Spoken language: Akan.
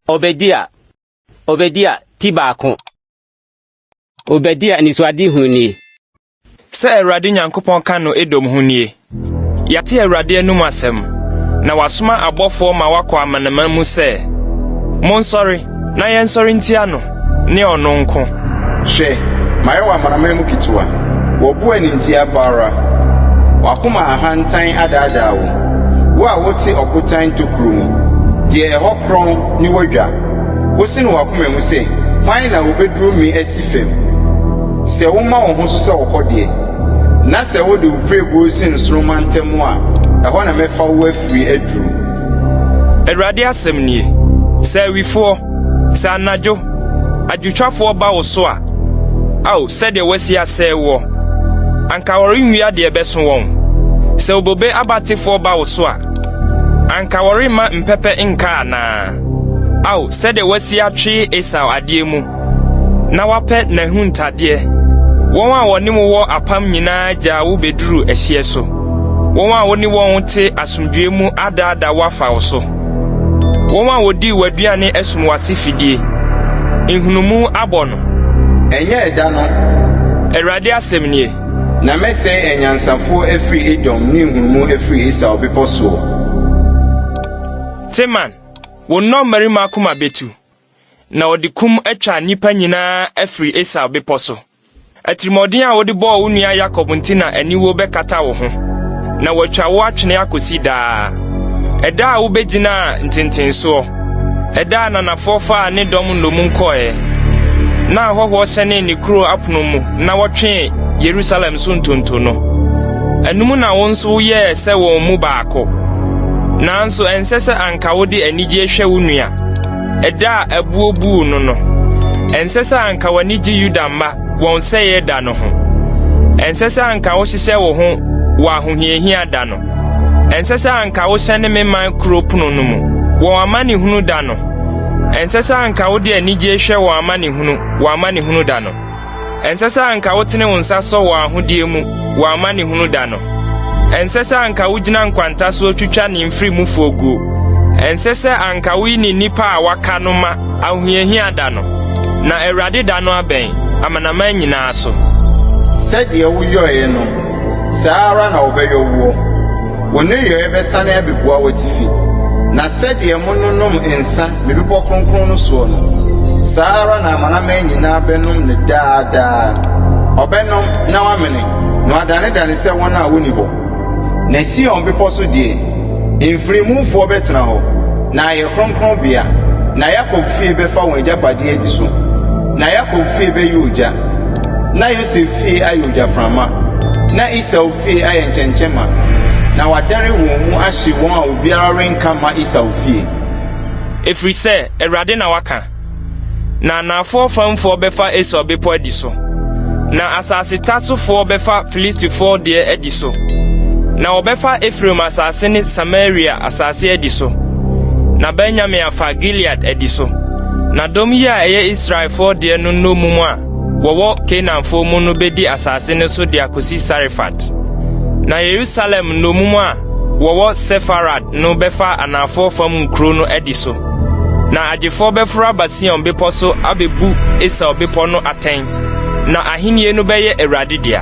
Obadia, Obadia ti baako. Obadia anisoadehu nie. Sɛ Awurade Nyankopɔn ka no Edom ho nie: Yɛate Awurade anom asɛm, na wasoma abɔfoɔ ma wɔakɔ amanaman mu sɛ, Monsɔre, na yɛnsɔre ntia no, ne ɔno nko. Hwɛ, mayɛ wo amanaman mu ketewa, wɔbu animtiaa pa ara. W'akoma ahantan adaadaa wo, wo a wote ɔbotan tokuro mu, deɛ ɛhɔ korɔn ne w'adwa. Wose no w'akoma mu sɛ, Hwan na ɔbɛduru me asi fam? Sɛ woma wo ho so sɛ ɔkɔdeɛ, na sɛ wode wo pirebuo si nsoromma ntam a, ɛhɔ na mɛfa wo afiri aduru. Awurade asɛm nie, Sɛ awifoɔ, sɛ anadwo, adwotwafoɔ ba wo so a, Ao, sɛdeɛ wɔasi asɛe woɔ! Anka wɔrenwia deɛ ɛbɛso wɔn. Sɛ obobe abatefoɔ ba wo so a, anka wɔremma mpɛpɛ nka anaa? Ao, sɛdeɛ wɔasi atwee Esau adeɛ mu, na wɔapɛ n'ahuntadeɛ! Wɔn a wɔne wo wɔ apam nyinaa gyaa wo bɛduruu ɛhyeɛ so. Wɔn a wo ne wɔn te asomdwoeɛ mu adaadaa wo afa wo so. Wɔn a wɔdii w'aduane asum w'ase fidie. Nhunumu abɔ no. Ɛnyɛ ɛda no. Awurade asɛm nie. Na mɛsɛe anyansafoɔ afiri Edom ne nhunumu afiri Esau bepɔ soɔ. Teman, wo nnɔmmarima akoma bɛtu, na wɔde kum atwa nnipa nyinaa afiri Esau bepɔ so. Atirimuɔden a wode bɔɔ wo nua Yakob nti na aniwuo bɛkata wo ho, na wɔatwa wo atwene akɔsi daa. Ɛda a wobɛgyinaa ntentensoɔ, ɛda a ananafoɔ faa ne dɔm nnommum kɔeɛ, na ahɔhoɔ hyɛnee ne kuro apono mu na wɔtwee Yerusalem so ntonto no, ɛno mu na wo nso woyɛɛ sɛ wɔn mu baako. Nanso ɛnsɛ sɛ anka wode anigyeɛ hwɛ wo nua. Ɛda a abuo buu no no, ɛnsɛ sɛ anka w'ani gye Yuda mma wɔn sɛeɛ da no ho. Ɛnsɛ sɛ anka wohyehyɛ wo ho wɔ ahohiahia da no. Ɛnsɛ sɛ anka wohyɛne me man kuro pono no mu, wɔn amanehunu da no. Ɛnsɛ sɛ anka wode anigyeɛ hwɛ wɔn amanehunu, wɔn amanehunu da no. Ɛnsɛ sɛ anka wotene wo nsa sɔ wɔn ahodeɛ mu wɔn amanehunu da no. Ɛnsɛ sɛ anka wogyina nkwanta soɔ twitwa ne mfirimufoɔ guo. Ɛnsɛ sɛ anka woyi ne nnipa a wɔaka no ma ahohiahia da no. Na Awurade da no abɛn, amanaman nyinaa so. Sɛdeɛ woyɔeɛ no, saa ara na wɔbɛyɔ woɔ. Wo nneyɔeɛ bɛsane abɛbua w'atifi. Na sɛdeɛ mononom nsã me bepɔ kronkron no soɔ no, saa ara na amanaman nyinaa bɛnom no daa daa. Ɔbɛnom na wamene, na wadanedane sɛ wɔn a wonni hɔ. Na Sion bepɔ so deɛ, mfirimufoɔ bɛtena hɔ, na ayɛ kronkronbea, na Yakob fie bɛfa wɔn agyapadeɛ adi so. Na Yakob fie bɛyɛ ogya, na Yosef fie ayɛ ogyaframa, na Esau fie ayɛ nkyɛnkyɛmma, na wɔadɛre wɔn mu ahye wɔn a obiara renka mma Esau fie. Ɛfiri sɛ Awurade na waka. Na anafoɔ famfoɔ bɛfa Esau bepɔ adi so, na asaseta sofoɔ bɛfa Filistifoɔ deɛ adi so, na wɔbɛfa Efraim asase ne Samaria asase adi so, na Benyamin afa Gilead adi so. Na dɔm yi a ɛyɛ Israelfoɔ deɛ no nnommum a wɔwɔ Kanaanfoɔ mu no bɛdi asase no so de akɔsi Sarefat. Na Yerusalem nnommum a wɔwɔ Sefarad no bɛfa anafoɔ fam nkuro no adi so. Na agyefoɔ bɛforo aba Sion bepɔ so abɛbu Esau bepɔ no atɛn, na ahennie no bɛyɛ Awurade dea.